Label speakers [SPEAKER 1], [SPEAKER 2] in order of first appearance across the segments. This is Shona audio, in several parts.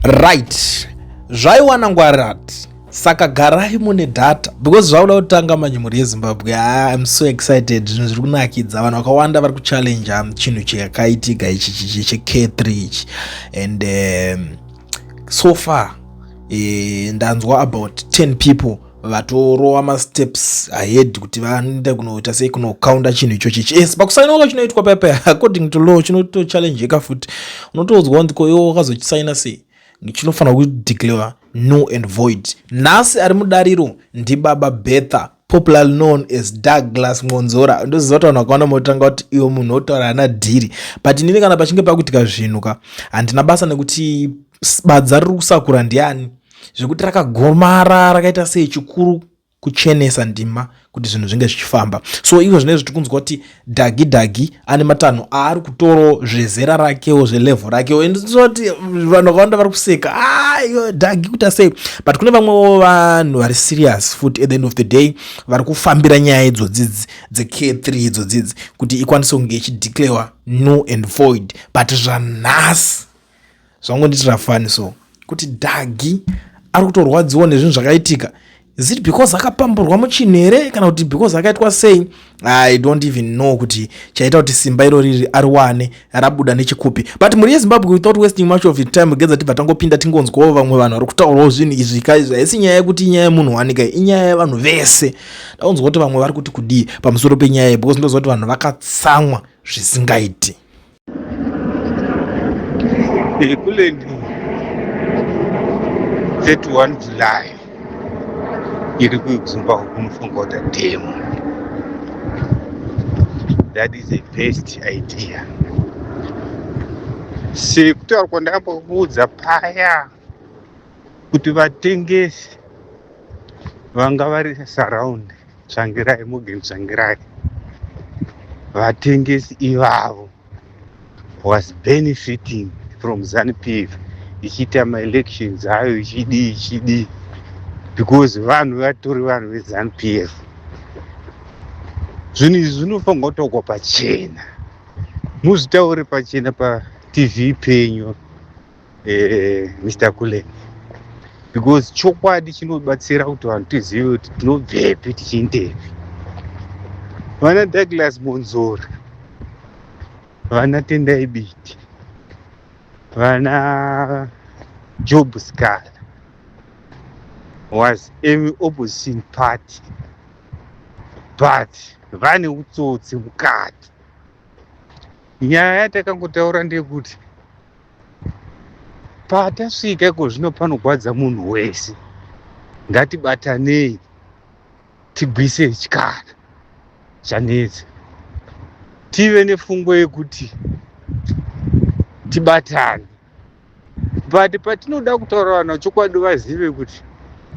[SPEAKER 1] Right, zvaiwana ngwarati, saka garai mune data because zvakuda kutanga manje. Mhuri yeZimbabwe, ah, I'm so excited. Zvinhu zviri kunakidza, vanhu vakawanda vari kuchallenja chinhu chakaitika ichi cheK3 ichi, and so far ndanzwa about 10 people vatorova masteps ahead kuti vaende kunoita sei, kunokaunda chinhu ichochi ichi. Yes, pakusainawo chinoitwa paipai, according to law chinotochallenjeka futi. Unotoudzwa kunzi, ko iwo wakazochisaina sei? Chinofanira kudeclare null and void. Nhasi ari mudariro ndibaba Betha, popularly known as Douglas Ngonzora. Ndoziva kuti vanhu vakawanda motanga kuti iwo munhu otaura ana dhiri, but inini kana pachinge pakuitika zvinhu ka, handina basa nekuti badza riri kusakura ndiani, zvekuti rakagomara rakaita sei. Chikuru kuchenesa ndima kuti zvinhu zvinge zvichifamba. So izvo zvinenge zviti kunzwa kuti Dhagi Dhagi ane matanho aari kutoro zvezera rakewo, zvelevel rakewo, and ndinoti vanhu vakawanda vari kuseka, aiyo Dhagi kuita sei, but kune vamwewo vanhu vari serious futi. At the end of the day vari kufambira nyaya idzodzidzi dzeK3 idzodzidzi kuti ikwanise kunge ichideclarewa null and void. But zvanhasi zvangondiitira fani, so kuti Dhagi ari kutorwadziwa nezvinhu zvakaitika. Is it because akapamburwa muchinhu here, kana kuti because akaitwa sei? I don't even know kuti chaita kuti simba iro riri ariwane rabuda nechikupi. But mhuri yeZimbabwe, without wasting much of your time, gedza tibva tangopinda, tingonzwawo vamwe vanhu vari kutaurawo zvinhu izvi kaizvi. Haisi nyaya yekuti inyaya yemunhu wanika, inyaya yevanhu vese. Ndaunzwa kuti vamwe vari kuti kudii pamusoro penyaya iyi, because ndoziva kuti vanhu vakatsamwa zvisingaiti.
[SPEAKER 2] Kulendi 31 July iri kuZimbabwe kunofunga kuita demo. That is the best idea. Sekutaura kwandambokuudza paya kuti vatengesi vanga vari surround Tsvangirai, Morgan Tsvangirai, vatengesi ivavo was benefiting from ZANU PF ichiita maelections ayo, ichidii ichidii, because vanhu vatori vanhu veZANU PF. Zvinhu izvi zvinofanirwa kutaurwa pachena, muzvitaure pachena paTV penyu, Mr Kulen, because chokwadi chinobatsira kuti vanhu tizive kuti tinobvepi tichiendepi. Vana Douglas Monzora, vana Tendai Biti, vana Job Sikhala was opposition party, but vane utsotsi mukati. Nyaya yatakangotaura ndeyekuti patasvika iko zvino panogwadza munhu wese. Ngatibatanei tigwise chikara chanetsa, tive nepfungwa yekuti tibatane. But patinoda kutaura vanhu chokwadi, vazive kuti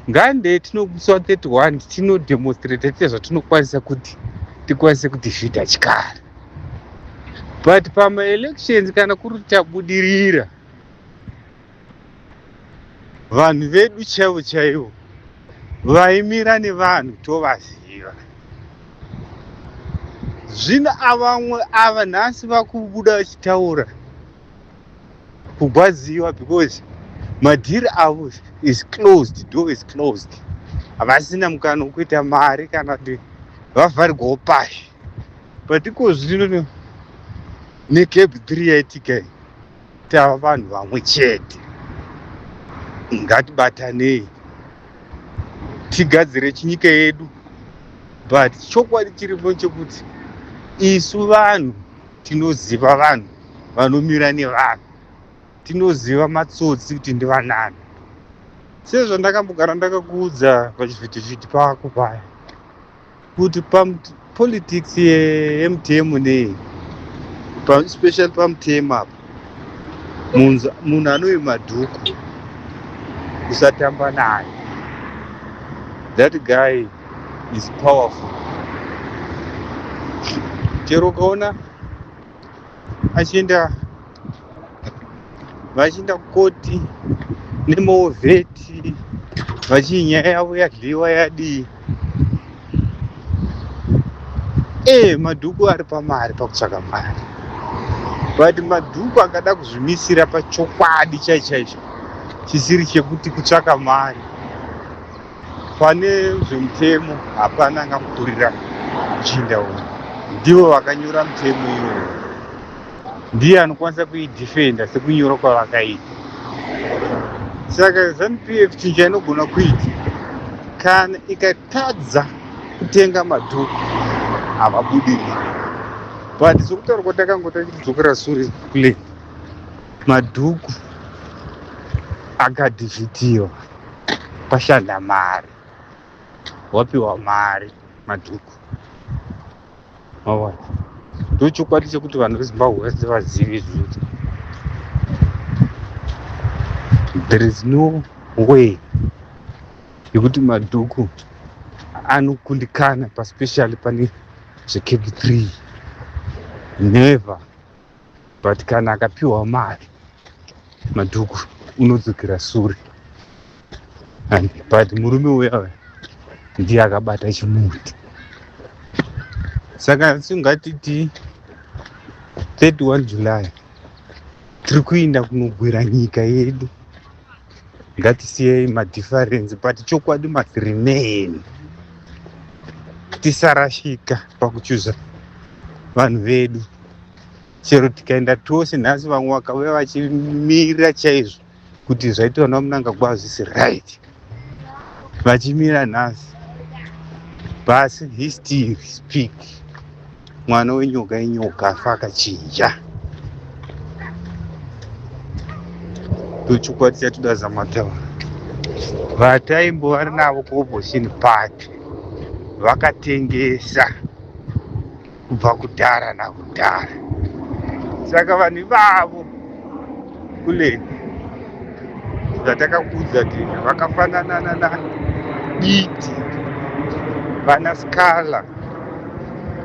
[SPEAKER 2] ngande tinomusi wa31 tinodemonstrata, tiite zvatinokwanisa kuti tikwanise kudefeata chikara. But pamaelections, kana kuri tabudirira, vanhu vedu chaivo chaivo vaimira nevanhu tovaziva. Zvino avamwe ava nhasi vakubuda vachitaura kugwadziwa because madhiri avo is closed, door is closed, havasina mukana wekuita mari kana kuti vavharigwawo pashi. But iko zvino neCAB 3 yaitika iyi, tava vanhu vamwe chete. Ngatibatanei tigadzire chinyika yedu. But chokwadi chiripo chekuti isu vanhu tinoziva vanhu vanomira nevanhu, tinoziva matsotsi kuti ndivanani. Sezvandakambogara ndakakuudza pachivhitivhiti pako paya kuti papolitics yemutemo nei, especially pamutemo apa, munhu anoima dhuku usatamba naye. That guy is powerful. Chero ukaona achienda, vachienda kukoti nemovheti, vachii nyaya yavo yadliwa yadii, Madhuku ari pamari, pakutsvaka mari. But Madhuku akada kuzvimisira pachokwadi chai chaicho. Chisiri chekuti kutsvaka mari pane zvemutemo, hapana angamukurira muchinda uyu. Ndivo vakanyora mutemo iyoyo, ndiye anokwanisa kuidhifenda sekunyora kwavakaita. Saka ZANU PF chinhu chainogona kuita, kana ikatadza kutenga madhuku, havabudiriri. But sokutaura kwatakangota tichidzokera sure kule, madhuku akadhivhitiwa, kwashanda mari, wapiwa mari madhuku. Maona, ndochokwadi chekuti vanhu veZimbabwe vese vazive izvozvo. There is no way yekuti madhuku anokundikana, paspecially pane zveCAB 3, never. But kana akapiwa mari madhuku, unodzokera sure. But murume uya ndiye akabata chimuti. Saka singatiti 31 July tiri kuinda kunogwira nyika yedu. Ngatisiyei madifference, but chokwadi must remain. Tisarashika pakuchuza vanhu vedu. Chero tikaenda tose nhasi, vamwe vakauya vachimira chaizvo kuti zvaitwa naMnangagwa hazvisi right, vachimira nhasi, basi history speak. Mwana wenyoka inyoka, afa akachinja. Ndochokwadi chatoda zamataura. Vataimbo vari navo kuopposition party vakatengesa kubva kudhara nakudhara. Saka vanhu ivavo kuleni zvatakakuudza kuti vakafanana naBiti, vana Scala,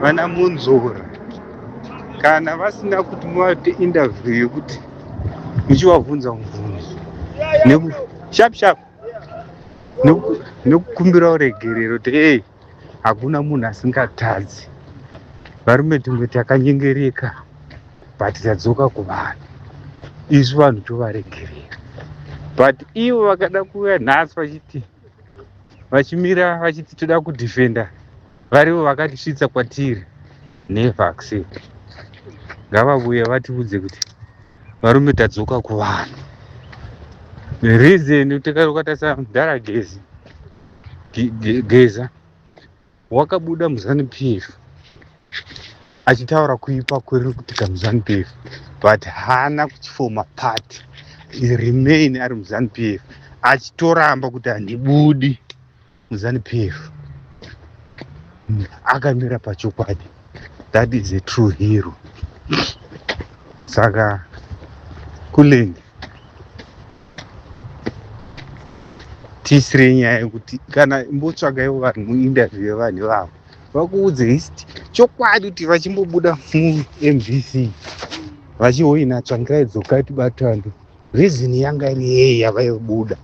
[SPEAKER 2] vana Munzora, kana vasina kuti muvaite interview yekuti muchivabvunza mubvunzo sharp sharp nekukumbira uregerero kuti, "Ei, hakuna munhu asingatadzi. Varume, tumwe takanyengereka, but tadzoka kuvanhu. Isu vanhu tovaregerera." But ivo vakada kuuya nhasi vachiti, vachimira vachiti toda kudhifenda varivo vakatisvitsa kwatiri, never accept. Ngavavuye vatiudze kuti, "Varume, tadzoka kuvanhu." The reason tikatarisa mudhara Gezi, Geza wakabuda muZANU PF achitaura kuipa kuri kuitika muZANU PF, but haana kuchifoma party, remain ari muZANU PF, achitoramba kuti handibudi muZANU PF, akamira pachokwadi. That is a true hero. Saka kuleni tiisirei nyaya yekuti kana imbotsvagaiwo vanhu muinterview yevanhu ivavo, vakuudze history, chokwadi, kuti vachimbobuda muMDC vachihoina Tsvangirai, dzokai tibatane, reason yanga iri yei yavaibuda.